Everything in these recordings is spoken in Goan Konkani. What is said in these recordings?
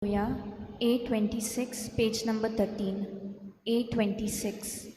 A26, page number 13. A26.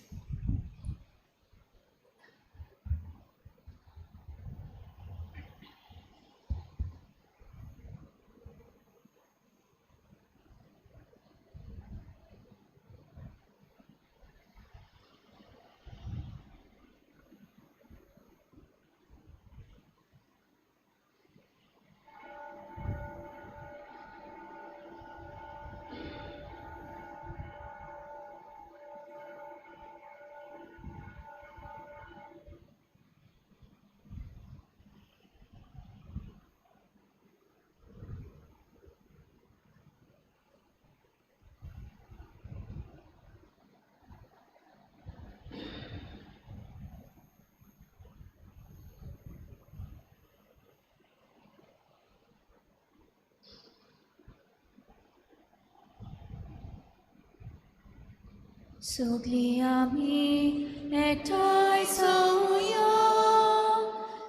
Sugliami ektai sauya,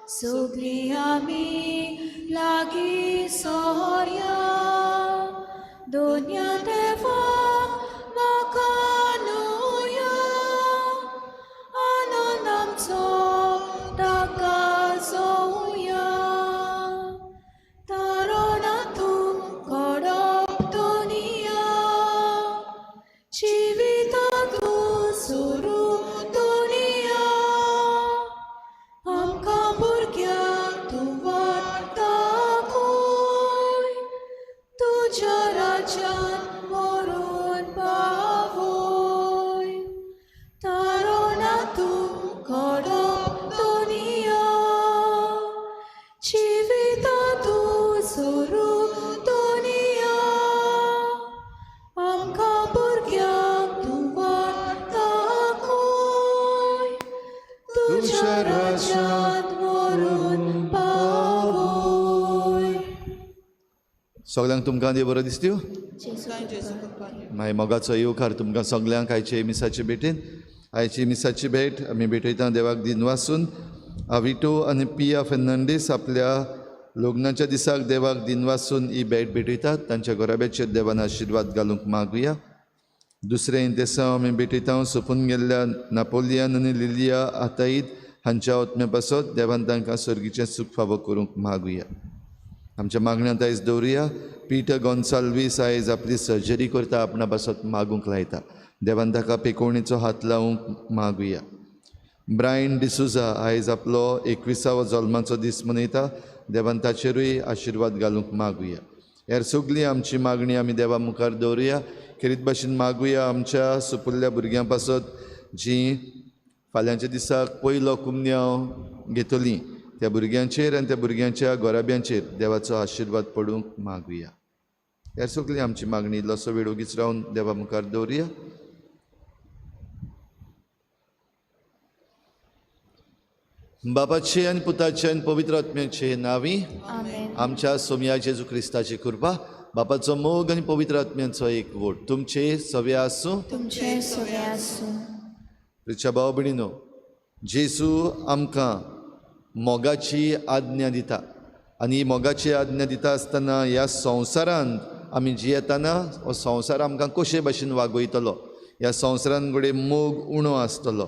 sugliami lagi sorya, dunya deva makanuya, anonam so takazoya, taronatu korop dunia, Civitatu suru dunia, आमकां भुरग्यांक तूं वाट दाखय, तुज्या राज्यांत व्हरून पावय. तारोना तूं कडप दुनिया, जिवितांतू सुरू दुनिया, आमकां भुरग्यांक तूं वाट दाखय, तुज्या राज्यांत व्हरून पावय. सगल्यांक तुमकां देव बरो दिसत्यो. मागीर मोगाचो येवकार तुमकां सगल्यांक आयचे मिसाचे भेटेन. आयची मिसाची भेट आमी भेटयता देवाक दिनवासून. आविटो आनी पिया फेर्नांडीस आपल्या लग्नाच्या दिसाक देवाक दिनवासून ही भेट भेटयतात. तांच्या घराब्याचेर देवान आशिर्वाद घालूंक मागुया. दुसरें इंतेसांव आमी भेटयता सोंपून गेल्ल्या नापोलियन आनी लिलिया आताईद हांच्या आत्म्या पासत देवान तांकां सर्गीचें सूख फावो करूंक मागुया. आमच्या मागण्यांत आयज दवरुया. पिटर गोन्साल्वीस आयज आपली सर्जरी करता, आपणा पासत मागूंक लायता. देवान ताका पेकोवणेचो हात लावंक मागुया. ब्रायन डिसुजा आयज आपलो 21वो जल्माचो दीस मनयता. देवान ताचेरूय आशिर्वाद घालूंक मागुया. हेर सगळी आमची मागणी आमी देवा मुखार दवरुया. खेरीत भाशेन मागुया आमच्या सुपुल्ल्या भुरग्यां पासत जीं फाल्यांच्या दिसाक पयलो कुमन्यांव घेतलीं त्या भुरग्यांचेर आनी त्या भुरग्यांच्या घराब्यांचेर देवाचो आशिर्वाद पडूंक मागुया. हेर सगळी आमची मागणी इल्लोसो वेळ ओगीच रावन देवा मुखार दवरुया. बापाचे आनी पुताचे आनी पवित्र आत्म्याचे नांवी आमच्या सोमया जेजू क्रिस्ताची कृपा, बापाचो मोग आनी पवित्र आत्म्याचो एक वोट तुमचे सगळे आसूं. तुमचे सगळे आसूं. प्रिच्या भाव भयणीनो, जेजू आमकां मोगाची आज्ञा दिता आनी ही मोगाची आज्ञा दिता आसतना ह्या संवसारांत आमी जियेतना हो संवसार आमकां कशे भाशेन वागयतलो, ह्या संवसारांत घडये मोग उणो आसतलो,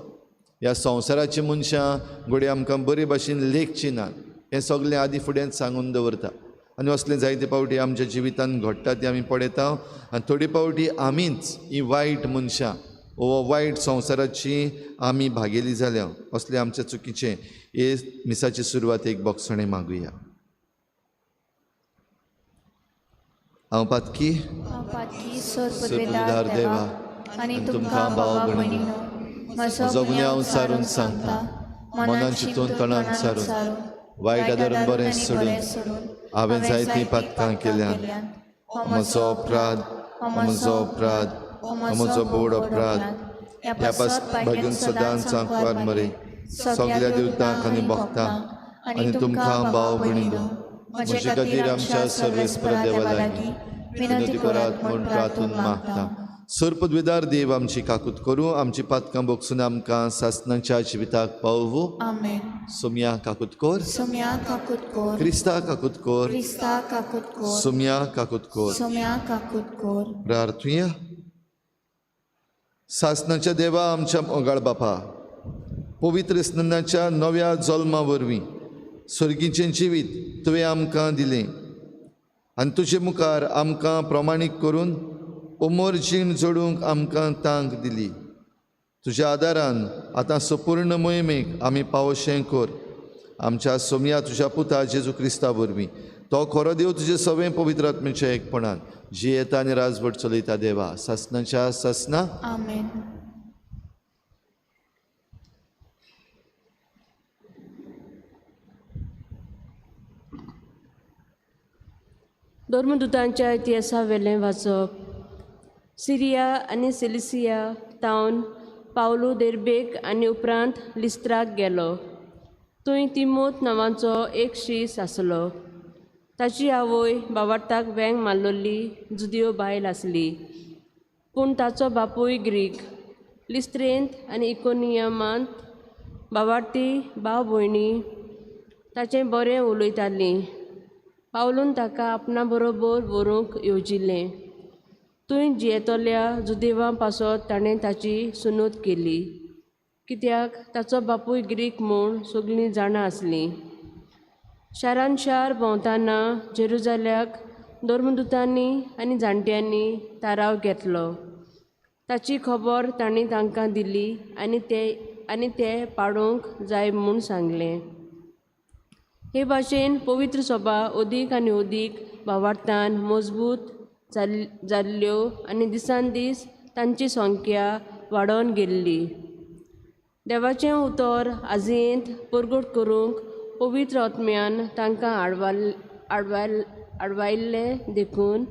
ह्या संवसाराची मनशां घडये आमकां बरे भाशेन लेखची नात, हें सगळें आदी फुड्यांत सांगून दवरता. आनी असलें जायते फावटी आमच्या जिवितांत घडटा तें आमी पळयता. आनी थोडे फावटी आमीच ही वायट मनशां वो वायट संवसाराची आमी भागेली जाल्या, असलें आमच्या चुकीचें. हे मिसाचे सुरवातेक बोगसणें मागुया. हांव पातकी सोदवेदार देवा आनी तुमकां भाव भयणीनो म्हजो गुन्यांव सारून सांगता, मनान चिंतून तणान सारून वायट आदरून बरें सोडून हांवें जायतीं पातकां केल्यात. म्हजो अपराध, म्हजो अपराध, म्हजो बोड अपराध. ह्या पास भागून सदांच आंकवार मरे सगल्या देवतांक आनी भक्तांक आनी तुमकां भाव भयणीनो म्हजे खातीर आमच्या सर्वेस्पर देवा लागीं विनंती करात म्हूण प्रार्थून मागता. सर्पद्वेदार देव आमची काकूत करूं, आमची पातकां बोगसून आमकां सासणाच्या जिविताक पावू. आमेन. सोमया काकूत कोर. सोम्या काकूत कोर. क्रिस्ता काकूत कोर. क्रिस्ता काकूत कोर. सोमया काकूत कोर. सोम्या काकूत कोर. प्रार्थुया. सासणाच्या देवा, आमच्या मोगाळ बापा, पवित्र स्नानाच्या नव्या जल्मा वरवीं सर्गीचें जिवीत तुवें आमकां दिलें आनी तुजे मुखार आमकां प्रमाणीक करून उमर जीण जोडूंक आमकां तांक दिली. तुज्या आदारान आतां संपूर्ण मोहिमेक आमी पावोशें कर. आमच्या सोमया तुज्या पुता जेजू क्रिस्ता वरवीं, तो खरो देव तुजे सवें पवित्र आत्म्याच्या एकपणान जियेता आनी राजवट चलयता देवा, सासणाच्या सासना. आमेन. धर्मदूतांच्या इतिहासावेलें वाचप. सिरिया आनी सिलिसिया तावन पावलू देर्बेक आनी उपरांत लिस्त्राक गेलो. थंय तिमोत नांवाचो एक शीस आसलो. ताची आवय बावार्ताक वेंग मारलोली जुदियो बायल आसली, पूण ताचो बापूय ग्रीक. लिस्त्रेंत आनी इकोनियमांत बावार्ती भाव भयणी ताचें बरें उलयतालीं. पावलून ताका आपणा बरोबर व्हरूंक येवजिलें. थंय जियेतल्या जुदेवां पासत ताणें ताची सुनूत केली, कित्याक ताचो बापूय ग्रीक म्हूण सगळीं जाणां आसलीं. शारान शार भोंवतना जेरुजाल्याक धर्मदूतांनी आनी जाणट्यांनी थाराव घेतलो. ताची खबर तांणी तांकां दिली आनी ते पाडूंक जाय म्हूण सांगलें. हे भाशेन पवित्र सभा अदीक आनी अदीक भावार्थान मजबूत जाल्ल्यो आनी दिसान दीस तांची संख्या वाडोवन गेल्ली. देवाचें उतर आजयेंत परगट करूंक पवित्र आत्म्यान तांकां आडवायल्लें देखून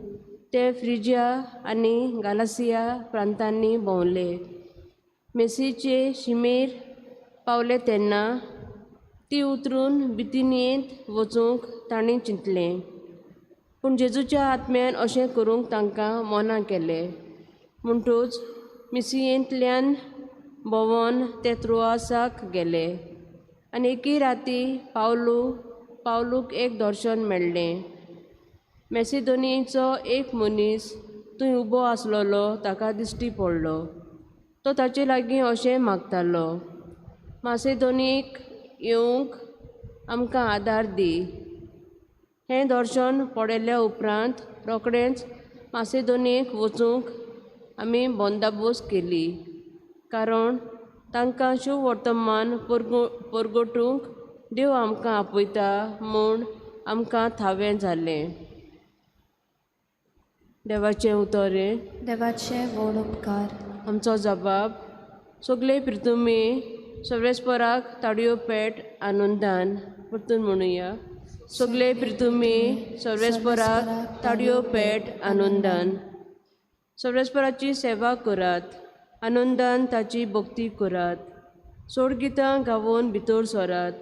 ते फ्रिजिया आनी गालासिया प्रांतांनी भोंवले. मेसीचे शिमेर पावले तेन्ना ती उतरून बितिनियेंत वचूंक तांणी चिंतलें, पूण जेजूच्या आत्म्यान अशें करूंक तांकां मना केलें. म्हणटूच मिसियेंतल्यान भोंवन ते त्रोआसाक गेले आनी एके राती पावलूक एक दर्शन मेळ्ळें. मॅसिदोनियेचो एक मनीस थंय उबो आसलेलो ताका दिश्टी पडलो. तो ताचे लागीं अशें मागतालो, मासेदोनीक येवंक आमकां आदार दी. हें दर्शन पळयल्या उपरांत रोखडेंच मासेदोनीक वचूंक आमी बंदाबोस्त केली, कारण तांकां शुभवर्तमान परगटूंक देव आमकां आपयता म्हूण आमकां थावें जालें. देवाचें उतर हें. देवाचे व्हड उपकार. आमचो जबाब. सगळे प्रितुमी सर्वेस्पराक ताडयो पेट आनंदान. परतून म्हणुया. सगळे प्रितुमी सर्वेस्पराक ताडयो पेट आनंदान. सर्वेस्पराची सेवा करात, आनंदान ताची भक्ती करात. सोडगितां गावोन भितर सरात,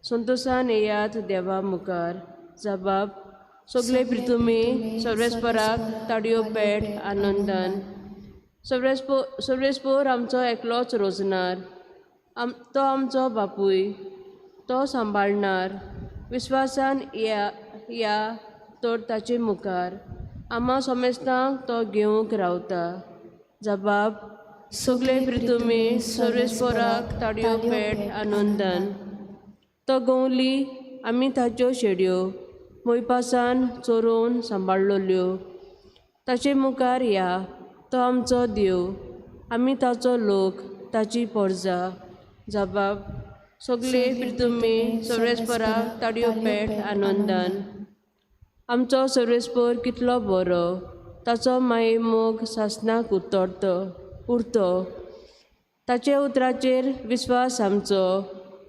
संतोसान येयात देवा मुखार. जबाब. सगळे प्रितुमी सर्वेस्पराक ताडयो पेट आनंदान. सर्वेस्पोर आमचो एकलोच रोजनार, तो आमचो बापूय, तो सांबाळणार. विस्वासान या तर ताचे मुखार, आमा समेस्तांक तो घेवंक रावता. जबाब. सगळे प्रितुमी सर्वेस्पराक ताडयो पेट आनंदान. तो गवली आमी ताच्यो शेडयो मोयपासान चोरोवन सांबाळ्ळल्यो. ताचे मुखार या, तो आमचो देव, आमी ताचो लोक, ताची परजा. जबाब. सगळे प्रितुमी सर्वेस्पराक ताडयो पेट आनंदान. आमचो सर्वेस्पर कितलो बरो, ताचो माये मोग सासणाक उरतो. ताचे उतराचेर विस्वास आमचो,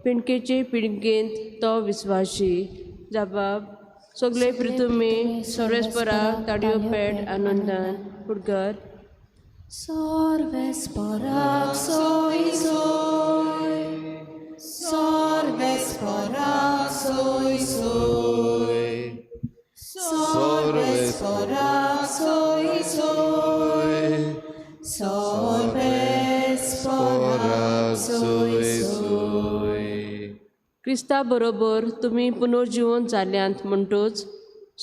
पिणकेचे पिणकेंत तो विस्वाशी. जबाब. सगळे प्रितुमी सर्वेस्पराक ताडयो पेट आनंदान. फुडकार. सर्वेस्पराक सोय सोय, सर्वेस्पराक सोय सोय, सर्वेस्पराक सोय सोय, क्रिस्ता बरोबर तुमी पुनर्जिवन जाल्यांत म्हणटूच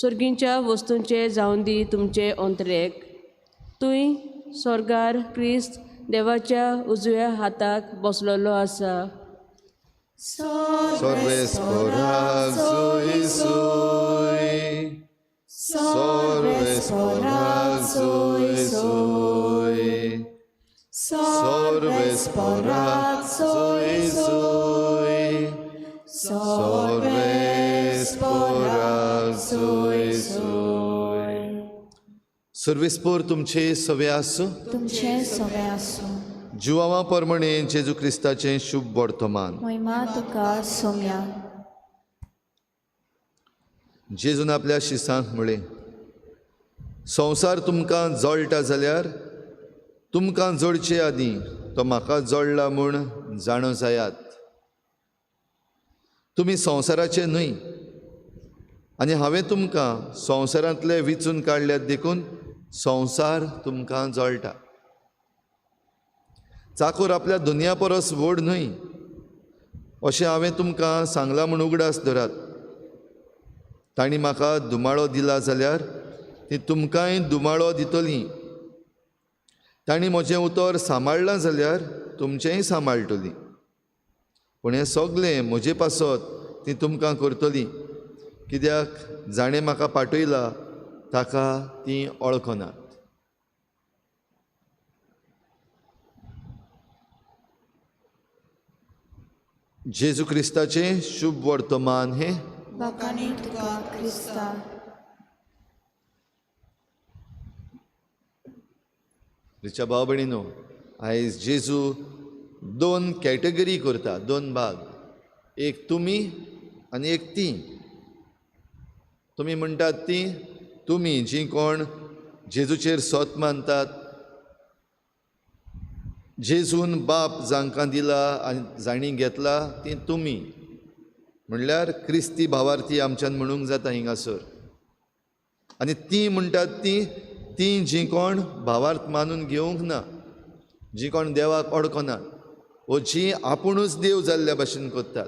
सर्गींच्या वस्तूंचे जावन दी तुमचे अंतरेक. तूंय स्वर्गार क्रिस्त देवाच्या उजव्या हाताक बसलेलो आसा. Sorves zoy zoy, Sorves zoy zoy, Sorves zoy zoy, Sorves zoy zoy. सर्वेस्पोर तुमचे सवे आसूं, तुमचे सवे आसूं. जुवावा परमणे जेजू क्रिस्ताचें शुभ वर्तमान. मोहिमा तुका सोम्या. जेजून आपल्या शिसांक म्हळें, संवसार तुमकां जळटा जाल्यार तुमकां जोडचे आदीं तो म्हाका जोडला म्हूण जाणो जायात. तुमी संवसाराचे न्हय आनी हांवें तुमकां संवसारांतले विचून काडल्यात देखून संवसार तुमकां जळटा. चाकोर आपल्या दुनिया परस व्हड न्हय अशें हांवें तुमकां सांगलां म्हूण उगडास धरात. तांणी म्हाका दुमाळो दिला जाल्यार ती तुमकांय दुमाळो दितली. तांणी म्हजें उतर सांबाळ्ळां जाल्यार तुमचेंय सांबाळटली. पूण हें सगलें म्हजे पासत ती तुमकां करतली, कित्याक जाणें म्हाका पाठयला ताका ती वळखनात. जेजू क्रिस्ताचें शुभ वर्तमान हें. बाकानी तुका क्रिस्ता. रिच्या भाव भयणीनो, आयज जेजू दोन कॅटेगरी करता, दोन भाग, एक तुमी आनी एक ती. तुमी म्हणटात ती तुमी जी कोण जेजूचेर सत मानतात, जेजून बाप जांकां दिला आनी जांणी घेतला ती तुमी, म्हणल्यार क्रिस्ती भावार्थी आमच्यान म्हणूंक जाता हिंगासर. आनी ती म्हणटात ती ती जी कोण भावार्थ मानून घेवंक ना, जी कोण देवाक वळखनात, वो जी आपुणूच देव जाल्ल्या भाशेन करतात,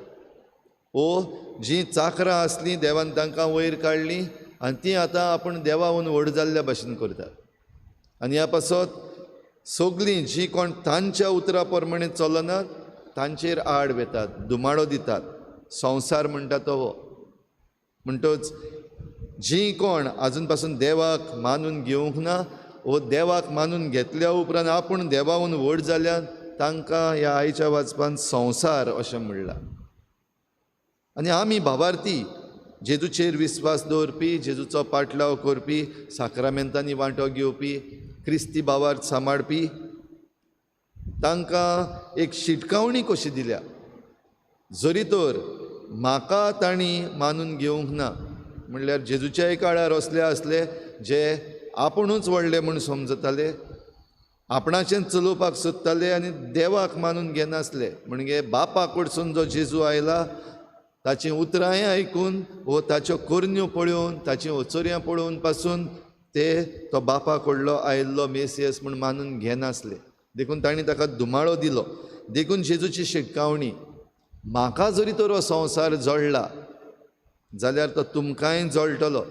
वो जी चाकरां आसलीं देवान तांकां वयर काडलीं आनी ती आतां आपूण देवाहून व्हड जाल्ल्या भाशेन करतात. आनी ह्या पासत सगलीं जी कोण तांच्या उतरा प्रमाणे चलनात तांचेर आड वेतात, दुमाडो दितात. संवसार म्हणटा तो हो. म्हणटच जी कोण आजून पासून देवाक मानून घेवंक ना वो देवाक मानून घेतल्या उपरांत आपूण देवाहून व्हड जाल्यान तांकां ह्या आयच्या वाचपान संवसार अशें म्हणलां. आनी आमी भावार्थी, जेजूचेर विस्वास दवरपी, जेजूचो पाटलाव करपी, साक्रामेंतांनी वांटो घेवपी, क्रिस्ती भावार्थ सांबाळपी, तांकां एक शिटकावणी कशी दिल्या, जरी तर म्हाका तांणी मानून घेवंक ना, म्हणल्यार जेजूच्याय काळार असले आसले जे आपुणूच व्हडले म्हूण समजताले, आपणाचें चलोवपाक सोदताले आनी देवाक मानून घेनासले. म्हणजे बापा कडसून जो जेजू आयला ताचीं उतरांय आयकून वो ताच्यो करण्यो पळोवन, ताचीं ओचोऱ्यां पळोवन पासून ते तो बापा कडलो आयिल्लो मेसियस म्हूण मानून घेनासले, देखून तांणी ताका दुमाळो दिलो. देखून जेजूची शिटकावणी, म्हाका जरी तर हो संवसार जळ्ळा जाल्यार तो तुमकांय जळटलो.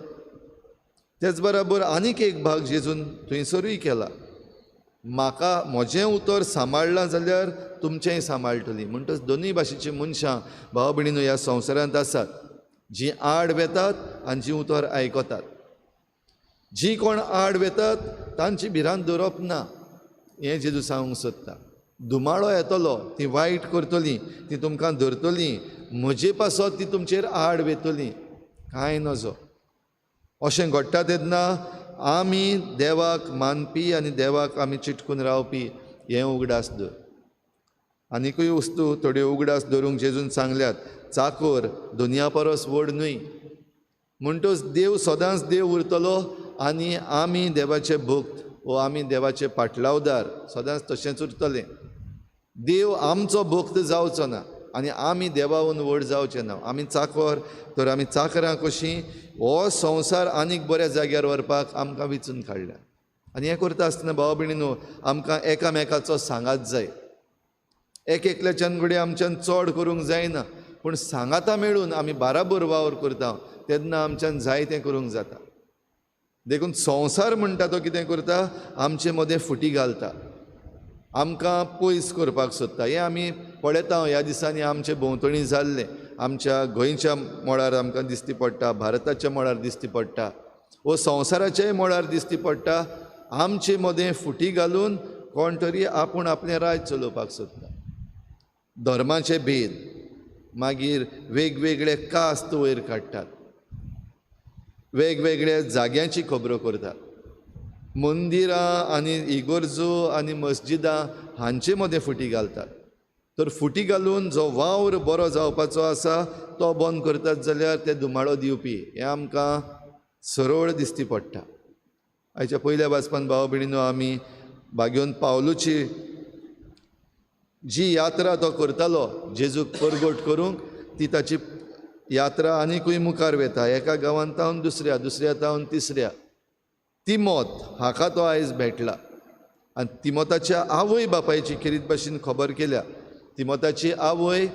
तेच बराबर आनीक एक भाग जेजून थंयसरूय केला, म्हाका म्हजें उतर सांबाळ्ळां जाल्यार तुमचेंय सांबाळटली. म्हणटच दोनूय भाशेचीं मनशां भाव भयणीनो ह्या संवसारांत आसात, जीं आड वेतात आनी जीं उतर आयकतात. जीं कोण आड वेतात तांची भिरांत दवरप ना, हें जेजू सांगूंक सोदता. दुमाळो येतलो, ती वायट करतली, ती तुमकां धरतली, म्हजे पासत ती तुमचेर आड वेतली, कांय नजो. अशें घडटा तेन्ना आमी देवाक मानपी आनी देवाक आमी चिटकून रावपी हें उगडास दवर. आनिकूय वस्तू थोड्यो उगडास दवरूंक जेजून सांगल्यात. चाकोर दुनिया परस व्हड न्हय, म्हणटच देव सदांच देव उरतलो आनी आमी देवाचे भक्त वो आमी देवाचे पाटलावदार सदांच तशेंच उरतलें. देव आमचो भक्त जावचो ना आनी आमी देवाहून व्हड जावचें ना. आमी चाकोर तर आमी चाकरां कशीं हो संवसार आनीक बऱ्या जाग्यार व्हरपाक आमकां विचून काडल्या. आनी हें करता आसतना भाव भयणीनो आमकां एकामेकाचो सांगात जाय. एक एकल्याच्यान घडये आमच्यान चड करूंक जायना, पूण सांगाता मेळून आमी बाराबर वावर करता तेन्ना आमच्यान जाय तें करूंक जाता. देखून संवसार म्हणटा तो कितें करता, आमचे मदें फुटी घालता, आमकां पयस करपाक सोदता. हें आमी पळयता ह्या दिसांनी आमचे भोंवतणी जाल्लें, आमच्या गोंयच्या मळार आमकां दिसती पडटा, भारताच्या मळार दिसती पडटा, वो संवसाराच्याय मळार दिसती पडटा. आमचे मदें फुटी घालून कोण तरी आपूण आपलें राज चलोवपाक सोदता. धर्माचे भेद, मागीर वेगवेगळे कास्त वयर काडटात, वेगवेगळ्या जाग्यांची खबरो करतात, मंदिरां आनी इगर्जो आनी मस्जिदां हांचे मदें फुटी घालतात. तर फुटी घालून जो वावर बरो जावपाचो आसा तो बंद करतात जाल्यार ते धुमाळो दिवपी हें आमकां सरळ दिसती पडटा. आयच्या पयल्या वाचपान भाव भयणीनो आमी भाग्योन पावलूची जी यात्रा तो करतालो जेजूक परगट करूंक, ती ताची यात्रा आनीकूय मुखार वता, एका गांवांत तावन दुसऱ्या, दुसऱ्या तावन तिसऱ्या. तिमोत हाका तो आयज भेटला आनी तिमोताच्या आवय बापायची खेरीत भाशेन खबर केल्या. तिमोताची आवय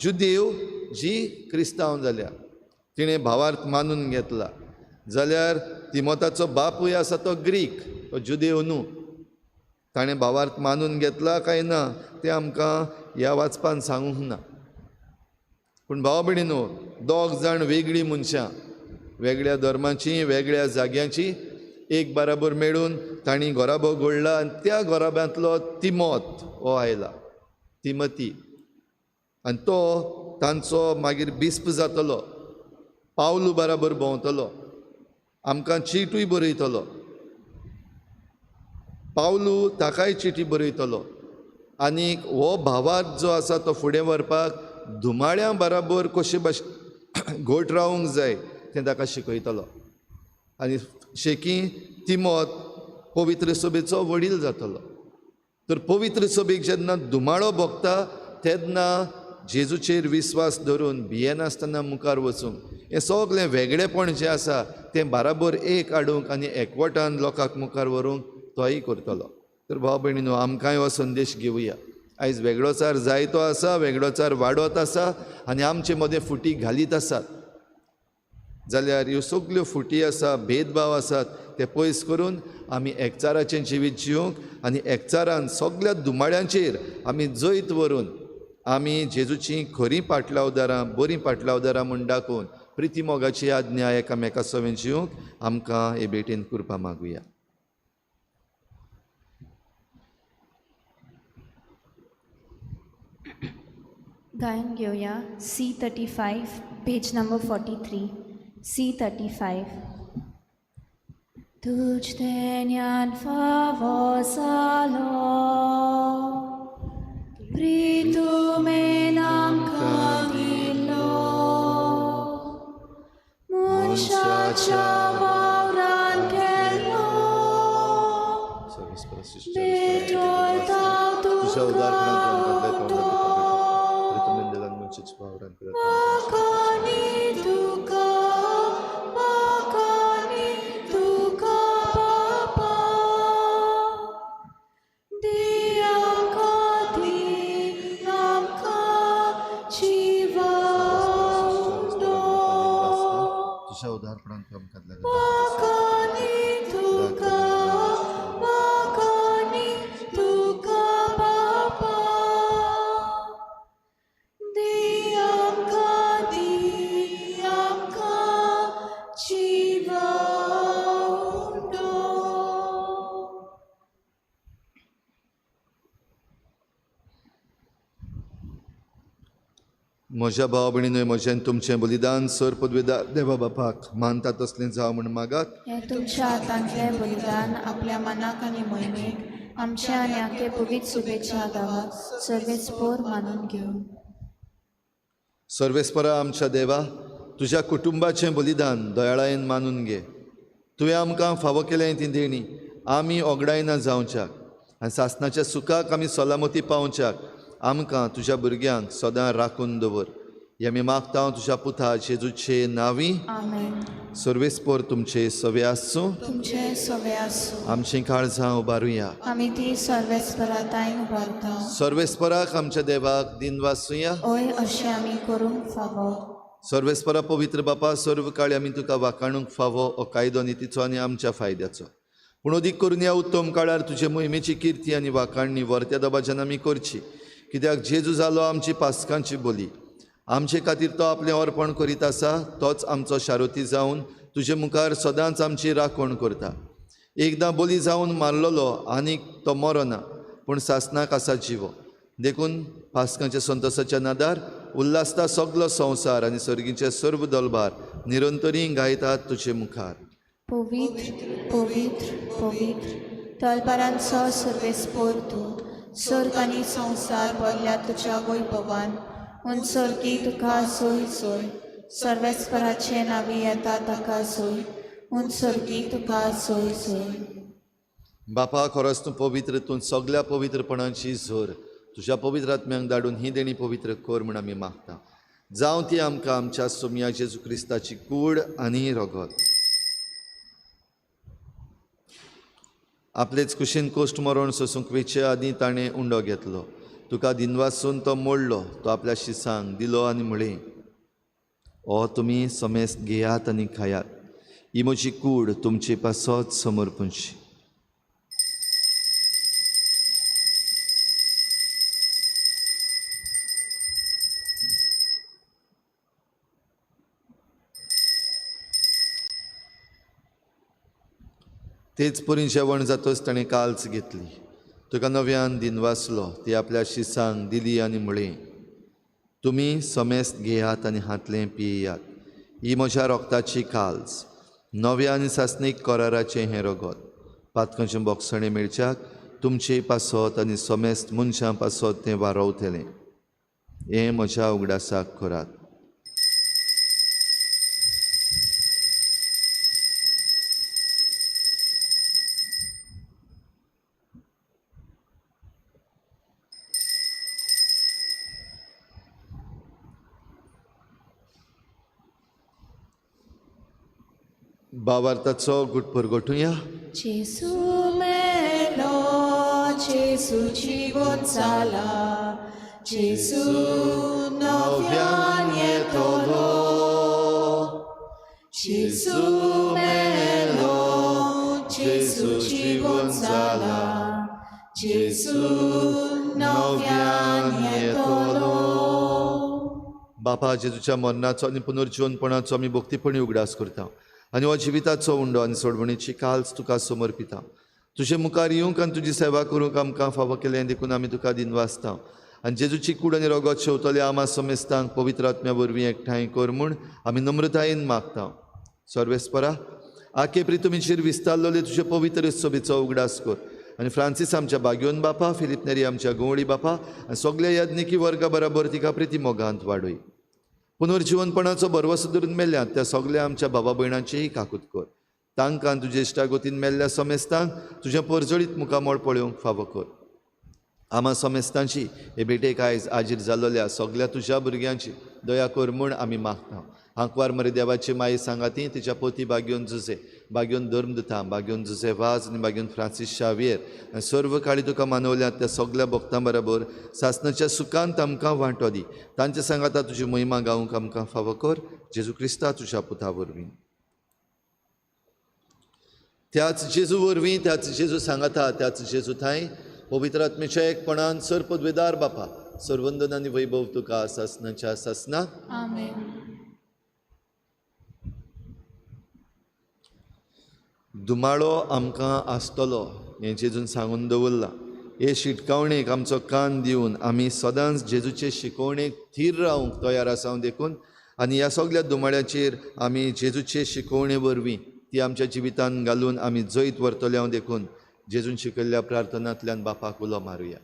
जुदेव जी क्रिस्तांव जाल्या, तिणें भावार्थ मानून घेतला, जाल्यार तिमोताचो बापूय आसा तो ग्रीक, तो जुदेव न्हू. ताणें भावार्थ मानून घेतला काय ना तें आमकां ह्या वाचपान सांगूंक ना. पूण भाव भयणीनो, दोग जाण वेगळीं मनशां, वेगळ्या धर्माचीं, वेगळ्या जाग्यांचीं, एक बराबर मेळून तांणी घराबो घोडला आनी त्या घराब्यांतलो तिमोत हो आयला, तिमती, आनी तो तांचो मागीर बिस्प जातलो, पावलू बराबर भोंवतलो, आमकां चिटूय बरयतलो, पावलू ताकाय चिटी बरयतलो. आनीक हो भावार्थ जो आसा तो फुडें व्हरपाक धुमाळ्यां बराबर कशे भाशेन घट रावूंक जाय तें ताका शिकयतलो. आनी शेकी तिमोत पवित्र सभेचो वडील जातलो. तर पवित्र सभेक जेन्ना धुमाळो भोगता तेन्ना जेजूचेर विस्वास धरून भियेनासतना मुखार वचूंक, हें सगळें वेगळेपण जें आसा तें बाराबर एक हाडूंक आनी एकवटान लोकांक मुखार व्हरूंक तोय करतलो. तर भाव भयणीनो, आमकांय हो संदेश घेवया. आयज वेगळोचार जायतो आसा, वेगळोचार वाडत आसा आनी आमचे मदें फुटी घालीत आसात. जाल्यार ह्यो सगल्यो फुटी आसा, भेदभाव आसात ते पयस करून आमी एकचाराचें जिवीत जिवंक आनी एकचारान सगल्या धुमाळ्यांचेर आमी जैत व्हरून आमी जेजूची खरी पाटलावदारां, बरीं पाटलावदारां म्हूण दाखोवन प्रिती मोगाची आज्ञा एकामेका सवें जिवंक आमकां हे भेटेन कृपा मागुया. गायन घेवया C35, page number 43, C35. तुझ देण्यान फावो जालो, प्रितुमेन आमकां दिलो, मनशाच्या वावरान केलो, भेटयता तुका उठो. वाकानी तुका बापा, दी आमकां, दी आमकां जिवा उंडो. वाकानी तुका, वाकानी तुका बापा, दी आमकां, दी आमकां जिवा उंडो. म्हज्या भाव भयणीनो, म्हजें तुमचें बलिदान सर पदवेदार देवा बापाक मानता तसलें जावं म्हूण मागात. हें तुमच्या हातांतलें बलिदान आपल्या मनाक आनी मोहिमेक आमच्या आनी आखे पवित्र सुबेच्या गांवाक सर्वेस्पोर मानून घेवं. सर्वेस्परा आमच्या देवा, तुज्या कुटुंबाचें बलिदान दयाळायेन मानून घे. तुवें आमकां फावो केलें ती देणी आमी ओगडायना जावच्याक आनी सासणाच्या सुखाक आमी सलामती पावच्याक आमकां तुज्या भुरग्यांक सदां राखून दवर. हे आमी मागता तुज्या पुता जेजूचे नांवी. आमेन. सर्वेस्पोर तुमचे सवे आसूं. तुमचे सवे आसूं. आमचीं काळजां उबारुया. आमी ती सर्वेस्पराताय उबारता. सर्वेस्पराक आमच्या देवाक दिनवासुया. ओय अशें आमी करूंक फावो. सर्वेस्परा पवित्र बापा, सर्व काळी आमी तुका वाखाणूंक फावो हो कायदो नितीचो आनी आमच्या फायद्याचो. पूण अदीक करून ह्या उत्तम काळार तुजे मोहिमेची किर्ती आनी वाखाणणी वर्त्या दबाज्यान आमी करची, कित्याक जेजू जालो आमची पास्कांची बोली. आमचे खातीर तो आपलें अर्पण करीत आसा, तोच आमचो शारोती जावन तुजे मुखार सदांच आमची राखण करता. एकदां बोली जावन मारलेलो आनीक तो मरोना, पूण सासणाक आसा जिवो. देखून पास्कांच्या संतोसाच्या नादार उल्हासता सगलो संवसार आनी सर्गीचे सर्व दलबार निरंतरी गायतात तुजे मुखार. पवित्र पवित्र पवित्र तलबारांचो सर्वेस्पोर तूं, सर्ग आनी संवसार भरल्या तुज्या वैभवान. उन सर्गी तुका सोय सोय, सर्वेस्पराचे नांवी येता ताका सोय, उन सर्गी तुका सोय सोय. बापा, खरोच तूं पवित्र, तूं सगल्या पवित्रपणाची झर. तुज्या पवित्र आत्म्यांक धाडून ही देणी पवित्र कर म्हूण आमी मागता. जावं ती आमकां आमच्या सोमया जेजू क्रिस्ताची कूड आनी रगत. आपलेच कुशीन कोश्ट मरण सोसूंक वेचे आदीं ताणें उंडो घेतलो, तुका दिनवासून तो मोडलो, तो आपल्या शिसांक दिलो आनी म्हळें, ओ तुमी समेस्त घेयात आनी खायात, ही म्हजी कूड तुमचे पासत समर्पणची. तेच परी जेवण जातच ताणें काल्च घेतली, तुका नव्यान दिनवासलो, ती आपल्या शिसांक दिली आनी म्हळें, तुमी समेस्त घेयात आनी हातलें पियात, ही म्हज्या रोगताची काल्च, नव्या आनी सासणीक कराराचें हें रगत. पातकांचें बोगसणें मेळच्याक तुमचे पासत आनी समेस्त मनशां पासत तें वारोवतलें. हें म्हज्या उगडासाक करात. बावार्थाचो गुटपर गोठुया. जेजू मेलो, जेजू जिवन जाला, जेजू नव्यान येतलो. जेजू मेलो, जेजू जिवन जाला, जेजू नव्यान येतलो. बापा, जेजूच्या मरणाचो आनी पुनर्जीवनपणाचो आमी भक्तीपणी उगडास करता आनी हो जिविताचो उंडो आनी सोडवणीची काल्च तुका समर्पिता. तुजे मुखार येवंक आनी तुजी सेवा करूंक आमकां फावो केलें देखून आमी तुका दिनवासता. आनी जेजूची कूड आनी रगत शेवतले आमा समेस्तांक पवित्र आत्म्या वरवीं एकठांय कर म्हूण आमी नम्रतायेन मागता. सर्वेस्परा, आके प्रितुमीचेर विस्तारलेले तुजे पवित्र सभेचो उगडास कर आनी फ्रांसीस आमच्या बाग्योन बापा, फिलीप नेरी आमच्या गवळी बापा आनी सगल्या याज्ञिकी वर्गा बराबर तिका प्रिती मोगांत वाडय. पुनर्जिवनपणाचो भरवसो धरून मेल्ल्यात त्या सगल्या आमच्या बाबा भयणांचेय काकूत कर. तांकां तुजे इश्टागोतीन मेल्ल्या समेस्तांक तुजें परजळीत मुखामळ पळोवंक फावो कर. आमा समेस्तांची हे भेटेक आयज आजीर जाल्लोल्या सगल्या तुज्या भुरग्यांची दया कर म्हूण आमी मागता. आंकवार मरे देवाची माई सांगाती तिच्या पोती बाग्योन जुजे, बाग्योन धर्मदुता, बाग्योन जुजे वाज आनी बाग्योन फ्रांसीस शावियर आनी सर्व काळी तुका मानवल्यात त्या सगल्या भक्तां बराबर सासणाच्या सुखांत आमकां वांटो दी. तांचे सांगाता तुजी महिमा गावंक आमकां फावो कर, जेजू क्रिस्ता तुज्या पुता वरवीं. त्याच जेजू वरवीं, त्याच जेजू सांगाता, त्याच जेजू थांय पवित्र आत्मेच्या एकपणान सर पदवेदार बापा, सर्वंदन आनी वैभव तुका सासणाच्या सासना. आमेन. दुमाळो आमकां आसतलो हें जेजून सांगून दवरलां. हे शिटकावणेक आमचो कान दिवन आमी सदांच जेजूचे शिकवणेक थीर रावंक तयार आसा देखून आनी ह्या सगल्या दुमाळ्याचेर आमी जेजूचे शिकवणे वरवीं ती आमच्या जिवितान घालून आमी जैत व्हरतले देखून जेजून शिकयल्ल्या प्रार्थनांतल्यान बापाक उलो मारुया.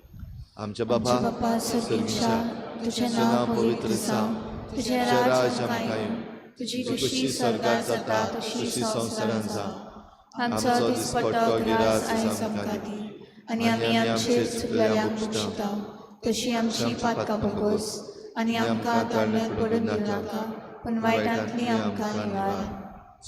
आमच्या बापा सर्गीच्या, तुजें नांव पवित्र जावं, तुजें राज्य आमकां येवं, तुजी खुशी स्वर्गार जाता तशी संवसारांत जावं. आमचो दिसपट्टो गिरास आयज आमकां दी आनी आमी आमचे चुकलेल्यांक बक्षिता तशी आमची पातकां भोगोस आनी आमकां ताळण्यांत पडून दिवनाका, पूण वायटांतली आमकां निवार.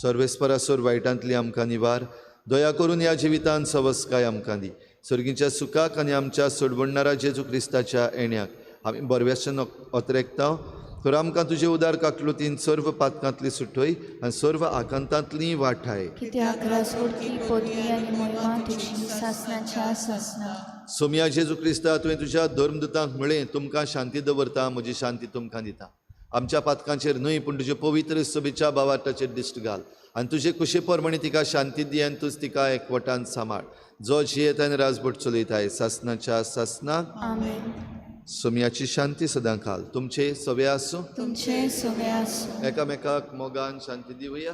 सर्वेस्परासोर वायटांतली आमकां निवार. दया करून ह्या जिवितान सवस्काय आमकां दी. सर्गीच्या सुखाक आनी आमच्या सोडवणणारा जेजू क्रिस्ताच्या येण्याक आमी बरव्याच्यान अत्रेकता. तर आमकां तुजे उदार काकलुतीन सर्व पातकांतली सुटय आनी सर्व आकांतांतली वाठाय. कित्याक राजवटकी पदवी आनी मोहिमा तुजी सासणाच्या सासणा. सोमया जेजू क्रिस्ता, तुवें तुज्या धर्मदुतांक म्हळें, तुमकां शांती दवरता, म्हजी शांती तुमकां दिता. आमच्या पातकांचेर न्हय पूण तुजे पवित्र सभेच्या भावार्थाचेर दिश्ट घाल आनी तुजे कुशे प्रमाणे तिका शांती दी आनी तूच तिका एकवटान सांबाळ, जो जियेता आनी राजबोट चलयताय सासणाच्या सासणाक. आमेन. सोमयाची शांती सदां खाल तुमचे सवे आसूं. तुमचे सवे आसूं. एकामेकाक मोगान शांती दिवया.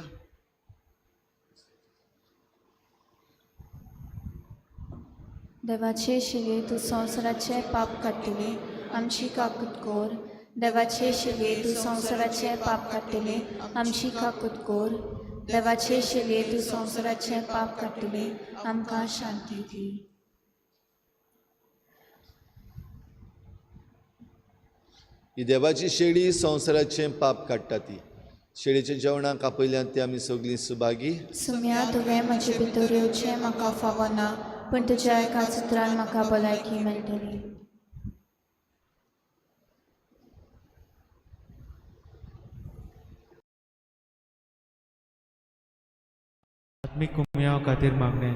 देवाचे शिले तूं संवसाराचें पाप काडटली, आमची काकूत कोर. देवाचे शिले तूं संवसाराचें पाप काडटली, आमची काकूत कोर. देवाचे शिले तूं संवसाराचें पाप काडटली, आमकां शांती दी. ही देवाची शेळी संवसाराचें पाप काडटा. ती शेळीच्या जेवणाक आपयल्यान ती आमी सगळीं सुभागी. सुम्या, तुवें म्हजे भितर येवचें म्हाका फावना, पूण तुज्या एका सुत्रान म्हाका भलायकी मेळटली. आत्मीक कुमयाव खातीर मागणें.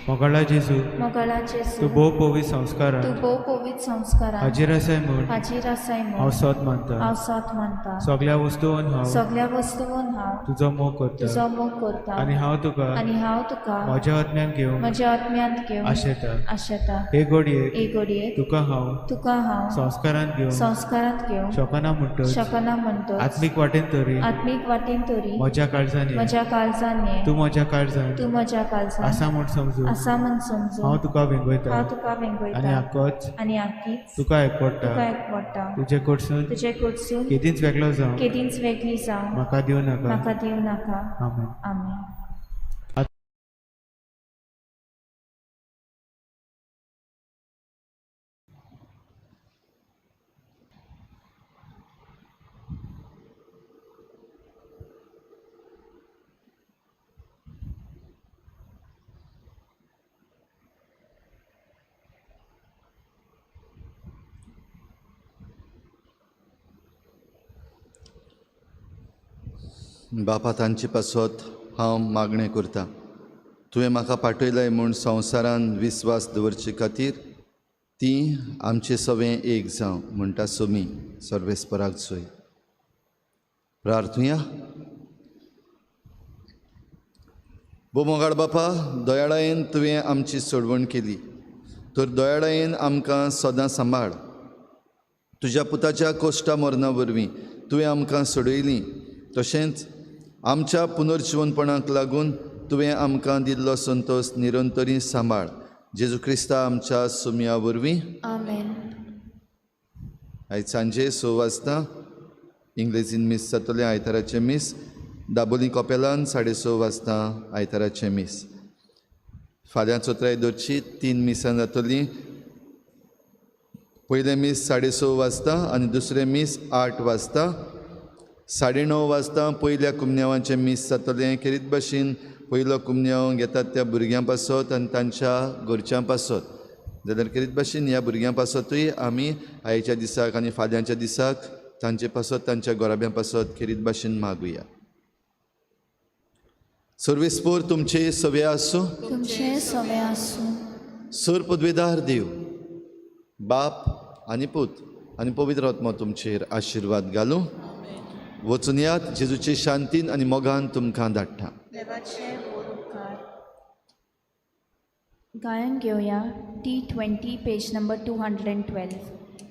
मोगाळा जेजू, मोगाळा जेजू, तूं भोव पवित्र संस्कारान तूं भोव पवित्र संस्कारान हाजीर आसाय म्हूण हाजीर आसाय हांव म्हूण सोद मानता. हांव सोद मानता. सगळ्या वस्तून हांव सगळ्या वस्तून हांव तुजो मोग करता तुजो मोग करता आनी हांव तुका आनी हांव तुका म्हज्या आत्म्यान घेवन म्हज्या आत्म्यांत घेवन आशेता. आशेता. हे घडयेक हे घडयेक तुका हांव तुका हांव संस्कारान घेवन संस्कारांत घेवन शकना म्हणटच शकना म्हणटच आत्मीक वाटेन तरी आत्मीक वाटेन तरी म्हज्या काळजान ये. म्हज्या काळजान ये. तूं म्हज्या काळजान तूं म्हज्या काळजान आसा म्हूण समजून आसा म्हूण समजून हांव तुका वेंगयता हांव तुका आनी वेंगयता आकोच आनी आकीच तुका एकवडटा. तुका एकवडटा. तुजे कडसून तुजे कडसून केदींच वेगळो जावं केदींच वेगळी जावं म्हाका दिवं नाका. म्हाका दिवं नाका. आमेन. आमेन. बापा, तांचे पासत हांव मागणें करता. तुवें म्हाका पाठयलाय म्हूण संवसारान विस्वास दवरचे खातीर ती आमचे सवें एक जावं म्हणटा सोमी सर्वेस्पराक जोय. प्रार्थुया. बोमोगाड बापा, दयाळायेन तुवें आमची सोडवण केली, तर दयाळायेन आमकां सदां सांबाळ. तुज्या पुताच्या कोश्टा मरणा वरवीं तुवें आमकां सोडयली, तशेंच आमच्या पुनर्जिवनपणाक लागून तुवें आमकां दिल्लो संतोश निरंतरी सांबाळ. जेजू क्रिस्ता आमच्या सुमया वरवीं. आमेन. आयज सांजे 6 वाजता इंग्लेजीन मीस जातलें, आयताराचें मीस. दाबोली कपेलान 6:30 वाजता आयताराचें मीस. फाल्यां चोत्राय दरची 3 मिसां जातलीं. पयलें मीस 6:30 वाजता आनी दुसरें मीस 8 वाजता. 9:30 वाजता पयल्या कुमन्यांवाचें मीस जातलें. खेरीत भाशेन पयलो कुमन्यांव घेतात त्या भुरग्यां पासत आनी तांच्या घरच्यां पासत, जाल्यार खेरीत भाशेन ह्या भुरग्यां पासतूय आमी आयच्या दिसाक आनी फाल्यांच्या दिसाक तांचे पासत, तांच्या घराब्यां पासत खेरीत भाशेन मागुया. सर्वेस्पोर तुमचे सवे आसूं. तुमचे सवे आसूं. सर पदवेदार देव बाप आनी पूत आनी पवित्र आत्मो तुमचेर आशिर्वाद घालूं. वचून यात, जेजूचे शांतीन आनी मोगान तुमकां धाडटा. देवाचे उपकार. गायन घेवया T20 page number 212.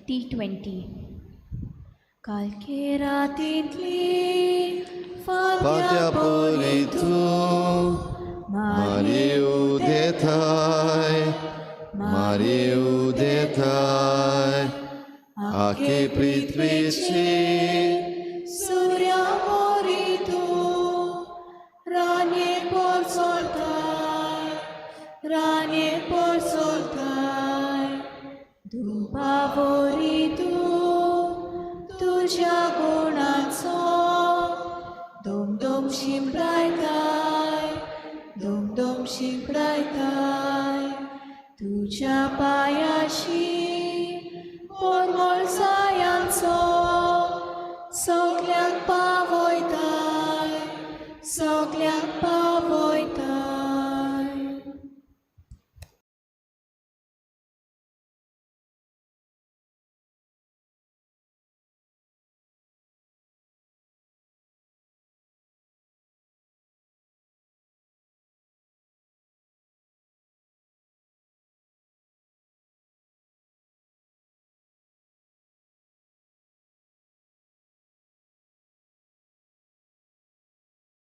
T20. कालके रातींतली फांत्या परी तूं मारियू देताय, मारियू देताय आखे पृथ्वीची सूर्या मोरी तूं रानये पोरसोलताय, रानये पोरसोलताय. धुंपावरी तूं तूं तुज्या गुणाचो दोम दोम शिंपडायताय, दोम दोम शिंपडायताय तुज्या पांयां.